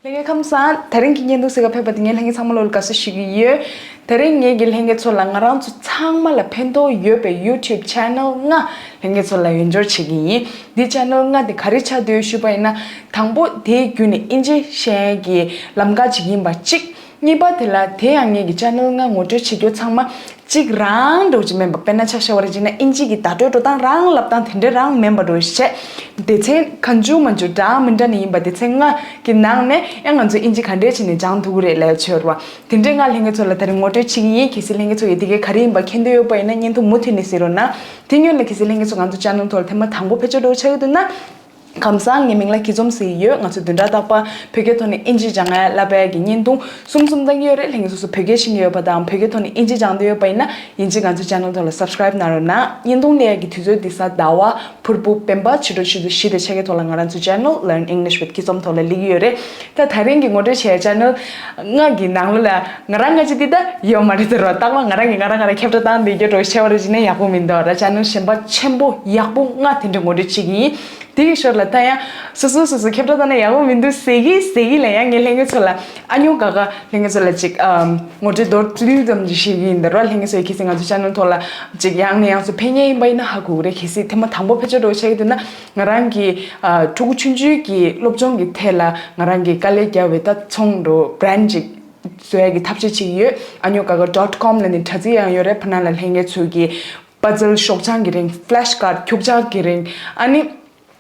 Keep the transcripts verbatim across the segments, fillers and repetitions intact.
ལྷན་རྒྱས་ཁམས་བཟང་། དེ་རིང་གི་བརྙན་ཐུང་གཟིགས་ག་ཕེབས་པ་དེ་ངས་ལྷན་རྒྱས་ཚང་མ་ལོ་ལ་དགའ་བསུ་ཞུ་གི་ཡོད། དེ་རིང་ངས་ཀྱི་ལྷན་རྒྱས་ཚོ་ལ་ང་རང་ཚོ་ཚང་མ་ལ་ཕན་ཐོགས་ཡོད་པའི་YouTube channel ལྔ་ལྷན་རྒྱས་ཚོ་ལ་འོས་སྦྱོར་བྱེད་ཀྱི་ཡིན། འདི་channel ལྔ་དེ་ག་རེ་ཆགས་འདུག་ཞུས་པ་ཡིན་ན། དང་པོ་དེའི་བརྒྱུད་ནས་ཨིན་ཇི་ཤེས་ཡས་ཀྱི་ལམ་ཁ་ཅིག་ཡིན་པ་གཅིག་གཉིས་པ་དེ་ལ་དེ་ཡང་ངས་ཀྱི་channel ལྔ་ངོ་སྤྲོད་བྱེད་རྒྱུ་ཚང་མ་གཅིག་རང་འགྲོ་གི་མིན་པ། དཔེར་ན་ཆ་བཞག་པ་རེད་ཅེ་ན། ཨིན་ཇི་གི་བརྡ་སྤྲོད་འགྲོ་སྟངས་རང་ལབ་སྟངས་དེ་འདྲ་རང་མིན་པ་འགྲོ་བྱས། སྡེ་ཚན་གང་བྱུང་མང་བྱུང་འདྲ་མི་འདྲ་ནས་ཡིན་པ། སྡེ་ཚན་ལྔ་གི་ནང་ནས་ཡང་ང་ཚོ་ཨིན་ཇི་ག་འདྲས་བྱས་ནས་སྦྱང་ཐུབ་ཀྱི་རེད་ལབ་ཡ་བྱས་ར་བ། དེ་འདྲས་ང་ལྷན་རྒྱས་ཚོ་ལ་ད་རིང་ངོ་སྤྲོད་བྱེད་ཀྱི་ཡིན། གལ་སྲིད་ལྷན་རྒྱས་ཚོ་ཡིས་དེ་གའི་ག་རེ་ཡིན་པ་མཁྱེན་འདོད་ཡོད་པ་ཡིན་ན་བརྙན་ཐུང་མུ་མཐུད་ནས་གཟིགས་རོགས་གནང་། དེ་སྔོན་ལ་གལ་སྲིད་ལྷན་རྒྱས་ཚོ་ང་ཚོ་channel ཐོག་ལ་ཐེངས་མ་དང་པོ་ཕེབས་འབྱོར་འདྲ་བོ་ཆགས་ཀྱི་འདུག་ན། ཁམས་བཟང་། ངའི་མིང་ལ་སྐྱིད་འཛོམས་ཟེར་གྱི་ཡོད། ང་ཚོས་བདུན་ཕྲག་རྟག་པར་བོད་སྐད་ཐོག་ནས་ཨིན་ཇི་སྦྱང་ཡ་བསླབ་པའི་གི་བརྙན་ཐུང་གསུམ་གསུམ་བཏང་གི་ཡོད་རེད། ལྷན་རྒྱས་སོ་སོ་བོད་སྐད་ཤེས་ཀྱི་ཡོད་པ་དང་བོད་སྐད་ཐོག་ནས་ཨིན་ཇི་སྦྱང་འདོད་ཡོད་པ་ཡིན་ན་ཡིན་གཅིག་ང་ཚོའི་channel ཐོག་ལ་subscribe གནང་རོགས་གནང་། བརྙན་ཐུང་སླེབས་ཡ་གི་དུས་ཚོད་འདི་གཟའ་ཟླ་བ་ཕུར་བུ་སྤེན་པ་ཕྱི་དྲོ་ཆུ་ཚོད་བཞི་དང་ཕྱེད་ཀའི་ཐོག་ལ་ང་རང་ཚོའི་channel Learn English with Kids Om ཐོག་ལ་སླེབས་ཀྱི་ཡོད་རེད། ད་དེ་རིང་གི་ངོ་སྤྲོད་བྱས་channel ལྔ་གི་ནང་ལོགས་ལ་ང་རང་ང་གཅིག་འདི་ད་ཡོད་མ་རེད་ཟེར་བ། རྟག་པར་ང་རང་གིས་ང་རང་ང་རང་ཁྱབ་བསྒྲགས་བཏང་བསྡད་རྒྱུ་འདྲ་བོ་བྱས་པ་རེད་ཅེ་ན་ཡག་པོ་མི་འདུག་ར། channel གཞན་པ་ཆེན་པོ་ཡག་པོ་ལྔ་དེ་འདྲ་ངོ་སྤྲོད་བྱེད་ཀྱི་ཡིན། དེ་གི་ཞོར་ལ་ད་ཡང་སོ་སོ་སོ་སོ་ཁྱབ་བསྒྲགས་བཏང་ན་ཡག་པོ་མི་འདུག་ཟེར་གི་ཟེར་གི་ལ་ཡང་ངས་ལྷན་རྒྱས་ཚོ་ལ་ཨ་ཉོ་ག་ག་ལྷན་རྒྱས་ཚོ་ལ་ཅིག་ཨམ་ངོ་སྤྲོད་མདོར་བསྡུས་ཙམ་ཅིག་བཤད་ཀྱི་ཡིན། ད་ར་ལྷན་རྒྱས་ཚོ་ཡིས་གལ་སྲིད་ང་ཚོ་channel ཐོག་ལ་ཅིག་ཡང་ནས་ཡང་སུ་ཕེབས་མཁན་ཡིན་པ་ཡིན་ན་ཧ་གོ་གི་རེད། གལ་སྲིད་ཐེངས་མ་དང་པོ་ཕེབས་འབྱོར་འདྲ་བོ་ཆགས་ཀྱི་འདུག་ན་ང་རང་གི་ཨ་ཕྲུ་གུ་ཆུང་ཆུང་གི་སློབ་སྦྱོང་གི་ཐད་ལ་ང་རང་གི་དཀའ་ལས་བརྒྱབ་པའི་ད་ཚོང་འདྲ་བོ་brand ཅིག་བཟོ་ཡ་གི་ཐབས་ཤེས་བྱེད་ཀྱི་ཡོད། ཨ་ཉོ་ག་ག་dot com ལབ་ནས་དྲ་ཚིགས་ཡང་ཡོད་རེད། ཕ་ན་ལ་ལྷན་རྒྱས་ཚོ་གི་པ་ཛལ་ཤོག་བྱང་གི་རིང་། ཕ་ལེ་ཤི་ཀར་ཌི་ཁྱུག་ཅག་གི་རིང་། ཨ་ནི་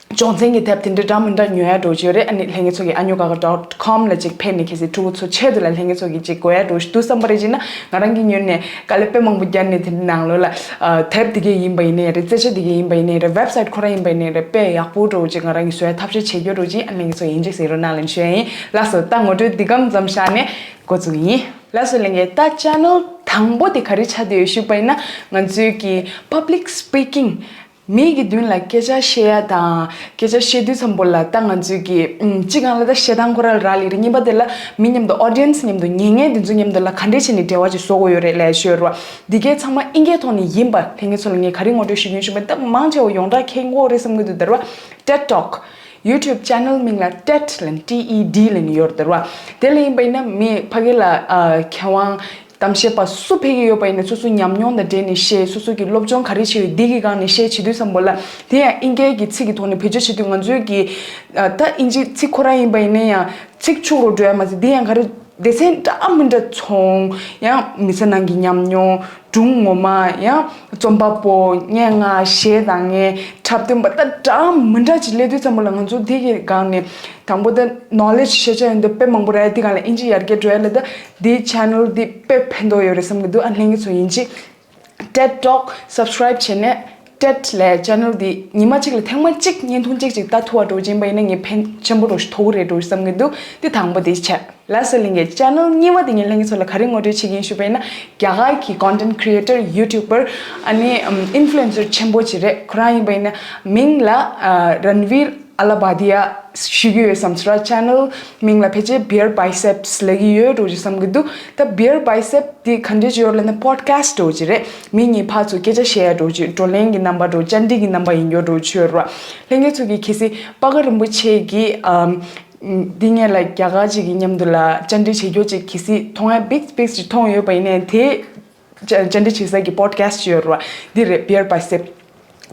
སྦྱོང་ཚན་གྱི་དེབ་དེ་འདྲ་འདྲ་མི་འདྲ་ཉོ་ཡ་འདྲ་བོ་ཅིག་ཡོད་རེད། ཨ་ནི་ལྷན་རྒྱས་ཚོ་གིས་ཨ་ཉོ་ག་ག་dot com ལ་ཅིག་ཕེབས་ནས་གལ་སྲིད་ཕྲུ་གུ་ཚོ་ཆེད་དུ་ལ་ལྷན་རྒྱས་ཚོ་གིས་ཅིག་དགོས་ཡ་འདྲ་བོ་ཞིག་འདུག་བསམ་པ་རེད་ཅེ་ན། ང་རང་གིས་ཉོས་ནས་དཀའ་ལས་དཔེ་མང་པོ་བརྒྱབ་ནས་དེ་ནང་ལོགས་ལ་ཨ་དེབ་དེ་གས་ཡིན་པ་ཡིན་ནའི་རེད། རྩེད་ཆས་དེ་གས་ཡིན་པ་ཡིན་ནའི་རེད། website ཁོ་རང་ཡིན་པ་ཡིན་ནའི་རེད། དཔེ་ཡག་པོ་འདྲ་བོ་ཅིག་ང་རང་གིས་བཟོ་ཡ་ཐབས་ཤེས་བྱེད་རྒྱུ་འདྲ་བོ་ཅིག་ཨ་ལྷན་རྒྱས་ཚོ་ཡིན་གཅིག་གཟིགས་རོགས་གནང་ལབ་ཞུ་ཡ་ཡིན། ལགས་སོ། ད་ངོ་སྤྲོད་འདི་གམ་ཙམ་བཞག་ནས་འགོ་བཙུགས་ཡིན། ལགས་སོ་ལྷན་རྒྱས། ད་channel དང་པོ་དེ་ག་རེ་ཆགས་བསྡད་ཡོད་ཞུས་པ་ཡིན་ན། ང་ཚོའི་གི་public speaking མི་གི་མདུན་ལ་སྐད་ཆ་བཤད་ཡ་དང་། སྐད་ཆ་བཤད་དུས་ཙམ་པོ་ལ་ད་ང་ཚོའི་གི་ཨམ་གཅིག་སྒང་ལ་ད་བཤད་སྟངས་ཁོ་རང་རག་ལས་རེད། གཉིས་པ་དེ་ལ་མི་མཉམ་དུ་audience མཉམ་དུ་ཉན་མཁན་དེ་ཚོ་མཉམ་དུ་ལ་ག་འདྲས་བྱས་ནས་འབྲེལ་བ་ཅིག་བཟོ་དགོས་ཡོད་རེད་ལབ་ཞུ་ཡོད་རེད་བ། འདི་གའི་ཚང་མ་ཨིན་སྐད་ཐོག་ནས་ཡིན་པ་ལྷན་རྒྱས་ཚོ་ལ་ངས་ག་རེ་ངོ་སྤྲོད་ཞུ་གི་ཡིན་ཞུས་པ་ཡིན་ན། ད་མང་ཆེ་བ་ཡོངས་གྲགས་མཁྱེན་གྱི་ཡོད་རེད་བསམ་གྱི་འདུག་ད་ར་བ། ted talk YouTube channel མིང་ལ་ted ལབ་ནས་ཊི་ཨི་ཌི་ལབ་ནས་ཡོད་རེད་ད་ར་བ། དེ་ལ་ཡིན་པ་ཡིན་ན་མི་ཕ་གི་ལ་ཨ་མཁས་དབང་གཏམ་བཤད་པ་སུ་ཕེབས་ཀྱི་ཡོད་པ་ཡིན་ན་སོ་སོའི་ཉམས་མྱོང་དང་འབྲེལ་ནས་བཤད། སོ་སོ་གི་སློབ་སྦྱོང་ག་རེ་བྱས་ཡོད་འདི་གི་སྒང་ནས་བཤད་བྱེད་དུས་ཙམ་པོ་ལ་དེ་ཡང་ཨིན་སྐད་ཀྱི་ཚིག་གི་ཐོག་ནས་བེད་སྤྱོད་བྱེད་དུས་ང་ཚོའི་གི་ཨ་ད་ཨིན་ཇི་ཚིག་ཁོ་རང་ཡིན་པ་ཡིན་ན་ཡང་ཚིག་འཁྱུག་རུ་འགྲོ་ཡ་མ་ཟད་འདི་ཡང་ག་རེ་སྡེ་ཚན་འདྲ་མི་འདྲ་ཚོང་ཡང་མི་ཚེ་ནང་གི་ཉམས་མྱོང་སྒྲུང་ངོ་མ་ཡང་རྩོམ་པ་པོ་སྙན་ངག་གཞས་དང་ངའི་འཁྲབ་སྟོན་པ་ད་འདྲ་མི་འདྲ་ཅིག་སླེབས་དུས་ཙམ་པ་ལ་ང་ཚོ་འདི་གི་སྒང་ནས་དང་པོ་ད་knowledge ཤེས་བྱ་ཡོད་འདི་དཔེ་མང་པོ་རག་ཡ་འདི་སྒང་ལ་ཨིན་ཇི་ཡར་རྒྱས་འགྲོ་ཡ་ལ་ད་འདི་channel འདི་དཔེ་ཕན་ཐོགས་ཡོད་རེད་བསམ་གྱི་འདུག་ཨ་ལྷན་རྒྱས་ཚོ་ཡིན་གཅིག ted talk subscribe བྱས་ནས་ted ལབ་channel འདི་ཉི་མ་གཅིག་ལ་ཐེངས་མ་གཅིག་བརྙན་ཐུང་གཅིག་ཅིག་ལྟ་ཐུབ་པ་འདྲ་བོ་ཅིག་ཡིན་པ་ཡིན་ན་ངས་ཕན་ཆེན་པོ་འདྲ་བོ་ཞིག་ཐོགས་ཀྱི་རེད་འདྲ་བོ་བསམ་གྱི་འདུག་འདི་དང་པོ་དེ་བྱས། ལགས་སོ་ལྷན་རྒྱས། channel གཉིས་པ་དེ་ངས་ལྷན་རྒྱས་ཚོ་ལ་ག་རེ་ངོ་སྤྲོད་བྱེད་ཀྱི་ཡིན་ཞུས་པ་ཡིན་ན། རྒྱ་གར་གྱི་content creator YouTuber ཨ་ནི་ཨམ་influencer ཆེན་པོ་ཅིག་རེད། ཁོ་རང་ཡིན་པ་ཡིན་ན་མིང་ལ་ཨ་རན་ཝིར་ཨ་ལ་བྷ་དི་ཡ་ཞུ་གི་ཡོད་བསམ་སོང་ར། channel མིང་ལ་ཕལ་ཆེར་Bare Biceps ལབ་ཀྱི་ཡོད་འདྲ་བོ་ཅིག་བསམ་གྱི་འདུག་ད་Bare Biceps དེ་ག་འདྲས་ཅིག་ཡོད་ལབ་ན་podcast འདྲ་བོ་ཅིག་རེད། མི་གཉིས་ཕར་ཚུར་སྐད་ཆ་བཤད་ཡ་འདྲ་བོ་ཅིག་བགྲོ་གླེང་གི་རྣམ་པ་འདྲ་བོ་བཅར་འདྲི་གི་རྣམ་པ་ཡིན་རྒྱུ་འདྲ་བོ་ཅིག་ཡོད་རེད་བ། ལྷན་རྒྱས་ཚོ་གིས་གལ་སྲིད་པ་ཀ་རིན་པོ་ཆེ་གི་ཨམ། འདི་ངས་ལ་རྒྱ་གར་ཅིག་གི་མཉམ་དུ་ལ་བཅར་འདྲི་བྱེད་རྒྱུ་ཅིག་གལ་སྲིད་མཐོང་ཡ་big big ཅིག་མཐོང་ཡོད་པ་ཡིན་ནའི་དེ་བཅར་བཅར་འདྲི་བྱེད་ས་གི་podcast ཅིག་ཡོད་རེད་བ། འདི་རེད། Bare Biceps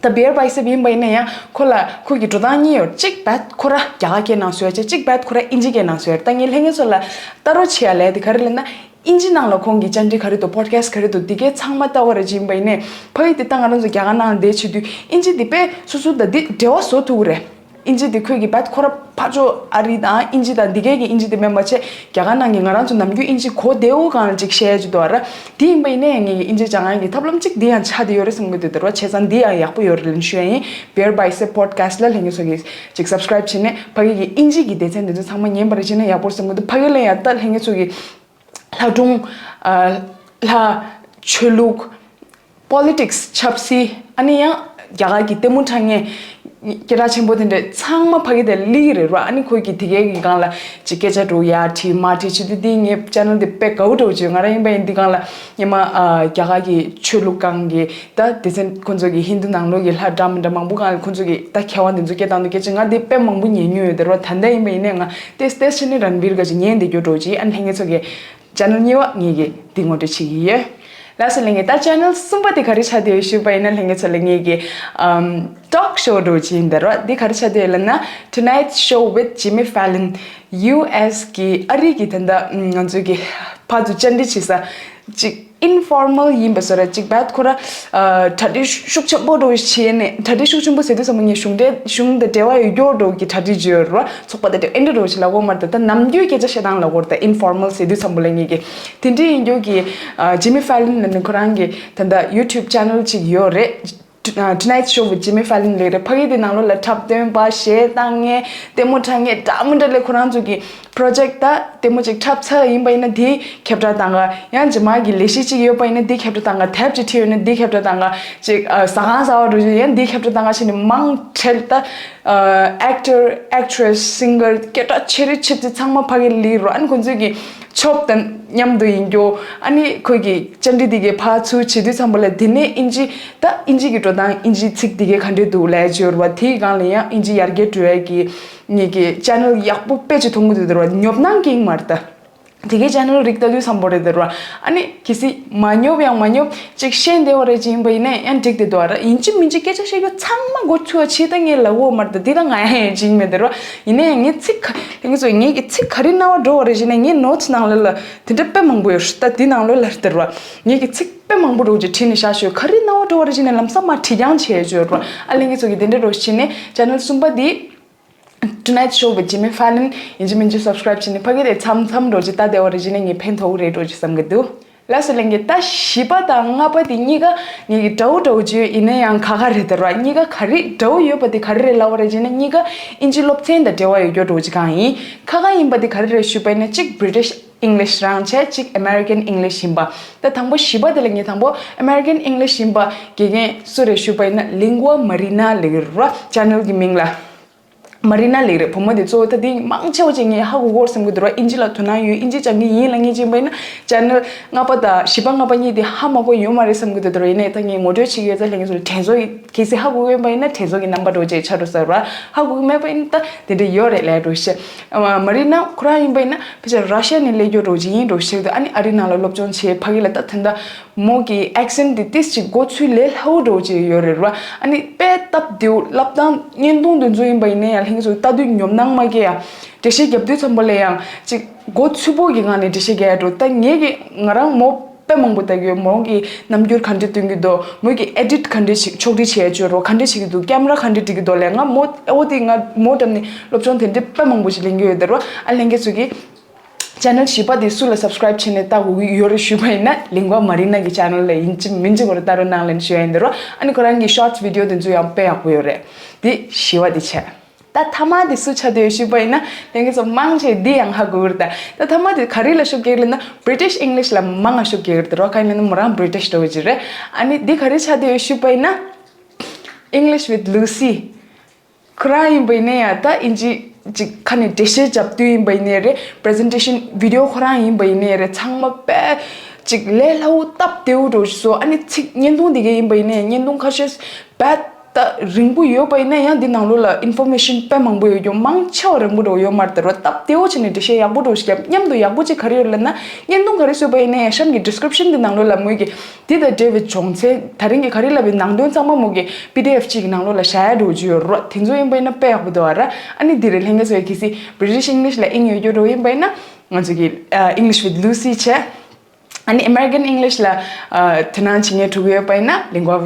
ད་Bare Biceps ཡིན་པ་ཡིན་ན་ཡང་ཁོ་ལ་ཁོ་གི་འགྲོ་སྟངས་གཉིས་ཡོད། གཅིག་བད་ཁོ་ར་རྒྱ་གར་སྐད་ནང་བཟོས་ཡ་བྱས། གཅིག་བད་ཁོ་ར་ཨིན་ཇི་སྐད་ནང་བཟོས་ཡ་རེད། ད་ངས་ལྷན་རྒྱས་ཚོ་ལ་ལྟ་རོགས་བྱེད་ཡ་ལས་དེ་ག་རེ་ལབ་ན། ཨིན་ཇི་ནང་ལ་ཁོང་གི་བཅར་འདྲི་ག་རེ་འདུག podcast ག་རེ་འདུག་འདི་གའི་ཚང་མ་ལྟ་བ་རེ་ཅིག་ཡིན་པ་ཡིན་ནའི་ཕ་ཡི་དེ་ད་ང་རང་ཚོ་རྒྱ་གར་ནང་ལ་བསྡད་བྱེད་དུས་ཨིན་ཇི་འདི་དཔེ་སོ་སོ་ད་འདི་འབྲེལ་བ་བཟོ་ཐུབ་ཀྱི་རེད། ཨིན་ཇི་འདི་ཁོས་ཀྱི་བད་ཁོ་ར་ཕར་ཕྱོགས་ཨ་རི་དང་ཨིན་ཇི་དང་འདི་གའི་གི་ཨིན་ཇི་འདི་མེད་པ་བྱས་རྒྱ་གར་ནང་གི་ང་རང་ཚོ་ནམ་རྒྱུན་ཨིན་ཇི་གོ་བདེ་བོ་སྒང་ལ་ཅིག་བཤད་ཡ་ཅིག་འདུག་ཨ་ར། འདི་ཡིན་པ་ཡིན་ནའི་ངེད་ཀྱི་ཨིན་ཇི་སྦྱང་ཡ་གི་ཐབས་ལམ་ཅིག་འདི་ཡང་ཆགས་བསྡད་ཡོད་རེད་བསམ་གྱི་འདུག་ད་ར་བ་བྱས་ཙང་འདི་ཡང་ཡག་པོ་ཡོད་རེད་ལབ་ཞུ་ཡ་ཡིན། Bare Biceps podcast ལ་ལྷན་རྒྱས་ཚོ་གིས་ཅིག་subscribe བྱས་ནས་ཕ་གི་གི་ཨིན་ཇི་གི་སྡེ་ཚན་འདི་ཚོ་ཚང་མ་ཉན་པ་རེ་བྱས་ན་ཡག་པོ་རེད་བསམ་གྱི་འདུག་ཕ་གི་ལ་ཡང་ད་ལྷན་རྒྱས་ཚོ་གི་ལྷ་སྒྲུང་། ཨ། ལྷ། ཆོས་ལུགས། politics ཆབ་སྲིད། ཨ་ནི་ཡང་རྒྱ་གར་གྱི་ལྟད་མོ་འཁྲབ་མཁན་ སྐད་གྲགས་ཆེན་པོ་དེ་འདྲ་ཚང་མ་ཕ་གི་དེ་སླེབས་ཀྱི་རེད་ར། ཨ་ནི་ཁོ་གི་དེ་གའི་གི་སྒང་ལ་ཅིག་སྐད་ཆ་འདྲ་ཡ་དྲིས་མ་དྲིས་བྱེད་དུས་དེ་ངའི་ཅེ་ནལ་དེ་དཔེ་དགའ་བོ་འདྲ་བྱུང་། ང་རང་ཡིན་པ་ཡིན་དེ་སྒང་ལ་སྔོན་མ་ཨ་རྒྱ་གར་གི་ཆོས་ལུགས་སྒང་གི་ད་དེ་ཚེ་ཁོང་ཚོ་གི་ཧིན་དུ་ནང་ལོགས་ཀྱི་ལྷ་འདྲ་མི་འདྲ་མང་པོ་སྒང་ལ་ཁོང་ཚོ་གི་ད་མཁས་དབང་དེ་ཚོ་སྐད་བཏང་དུས་སྐད་ཆ་ང་དེ་དཔེ་མང་པོ་ཉན་མྱོང་ཡོད་དེ་ར། ད་ལྟ་ཡིན་པ་ཡིན་ནའི་ང་ཏེས་ཏེས་བྱས་ནས་རན་བིར་ག་ཅིག་ཉན་བསྡད་རྒྱུ་འདྲ་བྱས། ཨ་ནི་ལྷན་རྒྱས་ཚོ་གི་ཅེ་ནལ་གཉིས་པ་ངེད་ཀྱིས་འདི་ངོ་སྤྲོད་བྱེད་ཀྱི་ཡོད། ལགས་སོ་ལྷན་རྒྱས། ད་ཅེ་ནལ་གསུམ་པ་དེ་ག་རེ་ཆགས་བསྡད་ཡོད་ཞུས་པ་ཡིན་ན་ལྷན་རྒྱས་ཚོ་ལ་ངེད་ཀྱི་ཨམ་ཊོག་ཤོ་འདྲ་བོ་ཅིག་ཡིན་ད་ར། འདི་ག་རེ་ཆགས་བསྡད་ཡོད་ལབ་ན། Tonight Show with Jimmy Fallon། ཡུ་ཨེས་གི་ཨ་རི་གི་ད་ལྟ་ང་ཚོའི་གི་ཕར་ཚུར་བཅར་འདྲི་བྱེད་ས་ཅིག་ཨིན་ཕོར་མལ་ཡིན་པ་བཟོ་འདྲ་ཅིག་བྱས། ཁོ་ར་ཨ་གྲ་སྒྲིག་ཤུགས་ཆེན་པོ་འདྲ་བོ་བྱས་ནས། གྲ་སྒྲིག་ཤུགས་ཆེན་པོ་ཟེར་དུས་ཙམ་པ་ངས་གཞུང་འབྲེལ་གཞུང་དང་འབྲེལ་བ་ཡོད་རྒྱུ་འདྲ་བོ་གི་གྲ་སྒྲིག་བྱས་ཡོད་ར། ཚོགས་པ་དང་འབྲེལ་ཨེ་འདྲ་འདྲ་བོ་ཞིག་ལབ་དགོས་མ་རེད། ད་ནམ་རྒྱུན་སྐད་ཆ་བཤད་སྟངས་ལབ་དགོས་རེད། ད་ཨིན་ཕོར་མལ་ཟེར་དུས་ཙམ་པ་ལ་ངེད་ཀྱི་དེ་འདྲ་ཡིན་རྒྱུ་གི་ཨ་ཇི་མི་ཕེ་ལན་ལབ་ནས་ཁོ་རང་གི་ད་ལྟ་ཡུ་ཊུབ་ཅེ་ནལ་ཅིག་ཡོད་རེད། ཨ་Tonight Show with Jimmy Fallon ལབ་རེད། ཕ་གི་དེ་ནང་ལོགས་ལ་འཁྲབ་སྟོན་པ་གཞས་བཏང་མཁན་ལྟད་མོ་འཁྲབ་མཁན་འདྲ་མི་འདྲ་ལས་ཁོ་རང་ཚོ་གི་པྲོ་ཇེག་ད་ལྟད་མོ་ཅིག་འཁྲབ་ཚར་ཡིན་པ་ཡིན་ན་དེ་ཁྱབ་བསྒྲགས་བཏང་ག་ཡང་རྗེས་མ་གི་ལས་གཞི་ཅིག་ཡོད་པ་ཡིན་ན་དེ་ཁྱབ་བསྒྲགས་བཏང་ག་དེབ་ཅིག་ཁྲིད་ཡོད་ན་དེ་ཁྱབ་བསྒྲགས་བཏང་ག་ཅིག་ཨ་ཟ་ཁང་ཟ་བ་འདྲ་བོ་ཅིག་ཡང་དེ་ཁྱབ་བསྒྲགས་བཏང་ག་བྱས་ནས་མང་ཆེ་ད་ཨ་ཨེག་ཊར་ཨེག་ཊི་རེ་སི་སིང་གར་སྐད་གྲགས་ཆེ་རིགས་ཆེ་ཚང་མ་ཕ་གི་སླེབས་རོ། ཨ་ནི་ཁོང་ཚོས་གི་ཆོབ་དང་མཉམ་དུ་ཡིན་རྒྱུ། ཨ་ནི་ཁོས་གི་བཅར་འདྲི་དེ་གའི་ཕར་ཚུར་བྱེད་དུས་ཙམ་པ་ལ་དེ་ནས་ཨིན་ཇི་ད་ཨིན་ཇི་གི་འགྲོ་སྟངས་ཨིན་ཇི་ཚིག་དེ་གའི་ག་འདྲས་འདུག་ལབ་ཡ་ཅིག་ཡོད་རེད་བ། དེའི་སྒང་ལ་ཡང་ཨིན་ཇི་ཡར་རྒྱས་འགྲོ་ཡ་གི་ངེད་ཀྱི་ཅེ་ནལ་ཡག་པོ་དཔེ་ཅིག་མཐོང་གི་འདུག་དེ་རེད་བ། ཉོབ་སྣང་སྐྱེ་གི་མ་རེད་ད། དེ་གའི་ཅེ་ནལ་རིགས་ལྟ་དུས་ཙམ་པ་རེད་དེ་རེད་བ། ཨ་ནི་གལ་སྲིད་མ་ཉོབ་ཡང་མ་ཉོབ་ཅིག་ཤེས་བསྡད་པ་རེད་ཅིག་ཡིན་པ་ཡིན་ན་ཡང་འགྲིག་བསྡད་འདུག་ཨ་ར། ཡིན་གཅིག་མིན་གཅིག་སྐད་ཆ་བཤད་རྒྱུ་ཚང་མ་མགོ་ཚོས་ཆེ་ད་ངས་ལབ་ཡོད་མ་རེད་ད། དེ་ད་ང་ཡང་ཅིག་མེད་དེ་རེད་བ། ཡིན་ན་ཡང་ངས་ཚིག་ག་ལྷན་རྒྱས་ཚོ་ངས་ཀྱི་ཚིག་ག་རེ་རྣ་བར་འགྲོ་བ་རེད་ཅེ་ན། ངའི་ནོ་ཊི་སི་ནང་ལོགས་ལ་དེ་འདྲ་དཔེ་མང་པོ་ཡོད་རེད་ད། དེ་ནང་ལོགས་ལ་དེ་རེད་བ། ངས་ཀྱི་ཚིག་དཔེ་མང་པོ་འདྲ་བོ་ཅིག་བྲིས་ནས་བཞག་ཤོད། ག་རེ་རྣ་བར་འགྲོ་བ་རེད་ཅེ་ན་ལམ་སང་མར་བྲིས་རྐྱང་བྱས་ཡོད་རེད་བ། ཨ་ལྷན་རྒྱས་ཚོ་གི་དེ་འདྲ་འདྲ་བོ་བྱས་ནས་ཅེ་ནལ་གསུམ་པ་དེ་Tonight Show with Jimmy Fallon ཡིན་གཅིག་མིན་གཅིག་སབ་སི་ཀ་རེབ་བྱས་ནས་ཕ་གི་དེ་མཚམས་མཚམས་འདྲ་བོ་ཅིག་ལྟ་བསྡད་པ་རེད་ཅེ་ན་ངས་ཕན་ཐོགས་ཀྱི་རེད་འདྲ་བོ་ཅིག་བསམ་གྱི་འདུག་ལགས་སོ་ལྷན་རྒྱས། ད་བཞི་པ་དང་ལྔ་པ་དེ་གཉིས་ཀ་ངེད་ཀྱི་འདྲ་བོ་འདྲ་བོ་ཅིག་ཡོད། ཡིན་ན་ཡང་ཁ་ཁ་རེད་དེ་རེད་བ། གཉིས་ཀ་ག་རེ་འདྲ་བོ་ཡོད་པ་དེ་ག་རེ་རེད་ལབ་པ་རེད་ཅེ་ན། གཉིས་ཀ་ཨིན་ཇི་སློབ་ཚན་དང་འབྲེལ་བ་ཡོད་རྒྱུ་འདྲ་བོ་ཅིག་གང་ཡིན། ཁ་ཁ་ཡིན་པ་དེ་ག་རེ་རེད་ཞུས་པ་ཡིན་ན་གཅིག་British English རང་བྱས། གཅིག་American English ཡིན་པ། ད་དང་པོ་བཞི་པ་དེ་ལ་ངས་དང་པོ་American English ཡིན་པ་དགེ་རྒན་སུ་རེད་ཞུས་པ་ཡིན་ན་Lingua Marina ལབ་ཀྱི་རེད་བ། ཅེ་ནལ་གྱི་མིང་ལ། མ་རི་ན་ལབ་རེད། བུ་མོ་དེ་གཙོ་བོ་ད་དེ་མང་ཆེ་བ་ཅིག་ངས་ཧ་གོ་གོ་བསམ་གྱི་འདུག་ར། ཨིན་ཇི་ལ་དོ་སྣང་ཡོད། ཨིན་ཇི་སྦྱང་གི་ཡིན་ལབ་མཁན་ཅིག་ཡིན་པ་ཡིན་ན་ཅེ་ནལ་ལྔ་པ་དང་བཞི་པ་ལྔ་པ་གཉིས་དེ་ཧ་མ་གོ་ཡོད་མ་རེད་བསམ་གྱི་འདུག་དེ་ར། ཡིན་ནའི་ད་ངས་ངོ་སྤྲོད་བྱེད་ཀྱི་ཡོད་ཙང་ལྷན་རྒྱས་ཚོ་ལ་དྲན་གསོ་གལ་སྲིད་ཧ་གོ་གི་ཡོད་པ་ཡིན་ན་དྲན་གསོ་གི་རྣམ་པ་འདྲ་བོ་ཅིག་ཆགས་འགྲོ་ས་ར། ཧ་གོ་གི་མེད་པ་ཡིན་ན་ད་དེ་འདྲ་ཡོད་རེད་ལབ་འགྲོ་ཤེས། མ་རི་ན་ཁོ་རང་ཡིན་པ་ཡིན་ན་ཕལ་ཆེར་ར་ཤི་ཡ་ནས་སླེབས་རྒྱུ་འདྲ་བོ་ཅིག་ཡིན་འགྲོ་ཤེས་འདུག་ཨ་ནི་ཨ་རི་ནང་ལ་སློབ་སྦྱོང་བྱས། ཕ་གི་ལ་ད་ད་ལྟ་མོ་གི་ཨེག་སེན་ཊི་དེ་ཏིས་ཅིག་མགོ་ཚོས་ལས་སླ་བོ་འདྲ་བོ་ཅིག་ཡོད་རེད་ར། ཨ་ནི་དཔེ་སྟབས་བདེ་བོ་ལབ་སྟངས་བརྙན་ཐུང་དེ་ཚོ་ཡིན་པ་ཡིན་ན་ཡང་ལྷན་རྒྱས་ཚོ་ལྟ་དུས་ཉོབ་སྣང་མ་སྐྱེ་ཡ། འགྲེལ་བཤད་རྒྱབ་དུས་ཙམ་པ་ལ་ཡང་ཅིག་མགོ་ཚོས་པོ་གི་ངང་ནས་འགྲེལ་བཤད་རྒྱག་ཡ་འགྲོ། ད་ངས་གི་ང་རང་མོ་དཔེ་མང་པོ་ལྟ་གི་ཡོད། མོ་གི་རྣམ་འགྱུར་ག་འདྲས་སྟོན་གྱི་འདུག་མོ་གི་ཨེ་ཌིཊ་ག་འདྲས་ཞིག་ཕྱོགས་སྒྲིག་བྱེད་ཡ་ཅིག་ཡོད་རོ། ག་འདྲས་བྱེད་ཀྱི་འདུག་ཀེམ་ར་ག་འདྲས་སྒྲིག་གི་འདུག་ལབ། ང་མོ་ཨོ་དེ་ང་མོ་འགྲམ་ནས་སློབ་སྦྱོང་དེ་འདྲས་དཔེ་མང་པོ་ཞིག་ལེན་གྱི་ཡོད་དེ་རོ། ཨ་ལྷན་རྒྱས་ཚོ་གི་ཅེ་ནལ་བཞི་པ་དེ་སུ་ལ་སབ་སི་ཀ་རེབ་བྱས་ནས་ལྟ་དགོས་ཀྱི་ཡོད་རེད་ཞུས་པ་ཡིན་ན་ལིང་གོ་མ་རི་ན་གི་ཅེ་ནལ་ལ་ཡིན་གཅིག་མིན་གཅིག་བར་ལྟ་རོགས་གནང་ལབ་ནས་ཞུ་ཡ་ཡིན་དེ་རོ། ཨ་ནི་ཁོ་རང་གི་ཤོར་ཊི་བི་ཌི་ཡོ་དེ་ཚོ་ཡང་དཔེ་ཡག་པོ་ཡོད་རེད། དེ་བཞི་པ་དེ་བྱས། ད་མཐའ་མ་དེ་སུ་ཆགས་བསྡད་ཡོད་ཞུས་པ་ཡིན་ན་ལྷན་རྒྱས་ཚོ་མང་ཆེ་འདི་ཡང་ཧ་གོ་གི་རེད་ད། ད་མཐའ་མ་དེ་ག་རེ་ལ་ཤུགས་རྒྱག་གི་ལབ་ན་British English ལ་མང་ང་ཤུགས་རྒྱག་གི་རེད་དེ་རོ། གང་ཡིན་ན་མོ་རང་British འདྲ་བོ་ཅིག་རེད། ཨ་ནི་འདི་ག་རེ་ཆགས་བསྡད་ཡོད་ཞུས་པ་ཡིན་ན་English with Lucy ཁོ་རང་ཡིན་པ་ཡིན་ན་ཡང་ད་ཨིན་ཇི་ཅིག་ཁ་ནས་འགྲེལ་བཤད་རྒྱབ་དུས་ཡིན་པ་ཡིན་ནའི་རེད། པི་རི་ཛེན་ཊེ་ཤན་བི་ཌི་ཡོ་ཁོ་རང་ཡིན་པ་ཡིན་ནའི་རེད། ཚང་མ་དཔེ་ཅིག་ལས་སླ་བོ་སྟབས་བདེ་བོ་འདྲ་བོ་ཞིག་བཟོ། ཨ་ནི་ཚིག་བརྙན་ཐུང་དེ་ག་ཡིན་པ་ཡིན་ནའི་བརྙན་ཐུང་ཁ་ཤས་དཔེ་ད་རིང་པོ་ཡོད་པ་ཡིན་ན་ཡང་འདི་ནང་ལོགས་ལ་ཨིན་ཕོར་མེ་ཤན་དཔེ་མང་པོ་ཡོད་རྒྱུ། མང་ཆེ་བ་རིང་པོ་འདྲ་བོ་ཡོད་མ་རེད་དེ་རོ། སྟབས་བདེ་བོ་བྱས་ནས་འགྲེལ་བཤད་ཡག་པོ་འདྲ་བོ་ཞིག་བརྒྱབ། མཉམ་དུ་ཡག་པོ་ཅིག་ག་རེ་ཡོད་ལབ་ན་བརྙན་ཐུང་ག་རེ་བཟོས་པ་ཡིན་ནའི་གཤམ་གྱི་ཌི་སི་ཀི་རིབ་ཤན་དེ་ནང་ལོགས་ལ་མོས་ཀྱི་དེ་དང་འབྲེལ་བའི་སྦྱོང་ཚན་དེ་རིང་གི་ག་རེ་ལབ་པའི་ནང་དོན་ཚང་མ་མོ་གི་པི་ཌི་ཨེཕ་ཅིག་གི་ནང་ལོགས་ལ་བཞག་ཡ་འདྲ་བོ་ཅིག་ཡོད་རེད། དེ་ཚོ་ཡིན་པ་ཡིན་ན་དཔེ་ཡག་པོ་འདུག་ཨ་ར། ཨ་ནི་འདི་རེད། ལྷན་རྒྱས་ཚོ་ཡ་གལ་སྲིད་བྷི་རི་ཊིཤ་ཨིང་ལིཤ་ལ་དབྱིངས་ཡོད་རྒྱུ་འདྲ་བོ་ཡིན་པ་ཡིན་ན་ང་ཚོ་གི་ཨ་English with Lucy བྱས། ཨ་ནི་American English ལ་ཨ་དོ་སྣང་བྱེད་མཁན་དྲུག་ཡོད་པ་ཡིན་ན་Lingua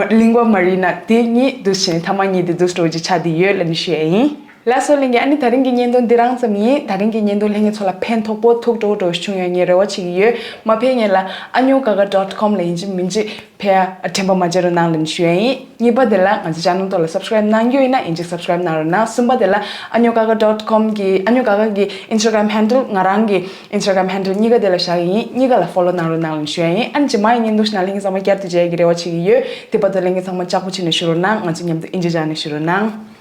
Lingua Marina དེ་གཉིས་འདུག་བྱས་ནས་མཐའ་མ་གཉིས་དེ་འདུག་འདྲ་བོ་ཅིག་ཆགས་བསྡད་ཡོད་ལབ་ནས་ཞུ་ཡ་ཡིན། ལགས་སོ་ལྷན་རྒྱས། ཨ་ནི་དེ་རིང་གི་བརྙན་ཐུང་འདི་རང་ཙམ་ཡིན། དེ་རིང་གི་བརྙན་ཐུང་ལྷན་རྒྱས་ཚོ་ལ་ཕན་ཐོགས་པོ་ཐུག་འགྲོ་འགྲོ་བྱུང་ཡོད་ངས་རེ་བ་བྱེད་ཀྱི་ཡོད། མ་ཕན་ཡིན་ལ་ཨ་ཉོ་ཀ་ཀ་ཌོཊ་ཀོམ་ལ་ཡིན་གཅིག་མིན་གཅིག་ཕན་ཡ་དྲན་པ་མ་བརྗེད་རོགས་གནང་ལབ་ནས་ཞུ་ཡ་ཡིན། གཉིས་པ་དེ་ལ་ང་ཚོ་ཅེ་ནལ་ཐོག་ལ་སབ་སི་ཀ་རེབ་གནང་རྒྱུ་ཡིན་ན་ཡིན་གཅིག་སབ་སི་ཀ་རེབ་གནང་རོགས་གནང་། གསུམ་པ་དེ་ལ་ཨ་ཉོ་ཀ་ཀ་ཌོཊ་ཀོམ་གི་ཨ་ཉོ་ཀ་ཀ་གི་ཨིན་སི་ཊ་གྷ་རམ་ཧེན་ཌལ་ང་རང་གི་ཨིན་སི་ཊ་གྷ་རམ་ཧེན་ཌལ་གཉིས་ཀ་དེ་ལ་བཞག་གི་ཡིན། གཉིས་ཀ་ལ་ཕོ་ལོ་གནང་རོགས་གནང་ལབ་ནས་ཞུ་ཡ་ཡིན། ཨ་ནི་རྗེས་མ་ཡི་བརྙན་ཐུང་ཞིག་ནང་ལྷན་རྒྱས་ཚང་མ་བསྐྱར་དུ་མཇལ་ཡ་གི་རེ་བ་བྱེད་ཀྱི་ཡོད། དེ་བར་དུ་ལྷན་རྒྱས་ཚང་མ་ལྕགས་པོ་བྱས་ནས་བཞུགས་རོགས་གནང་། ང་ཚོ་མཉམ་དུ་ཨིན་ཇི་སྦྱང་ནས་བཞུགས་རོགས་གནང་།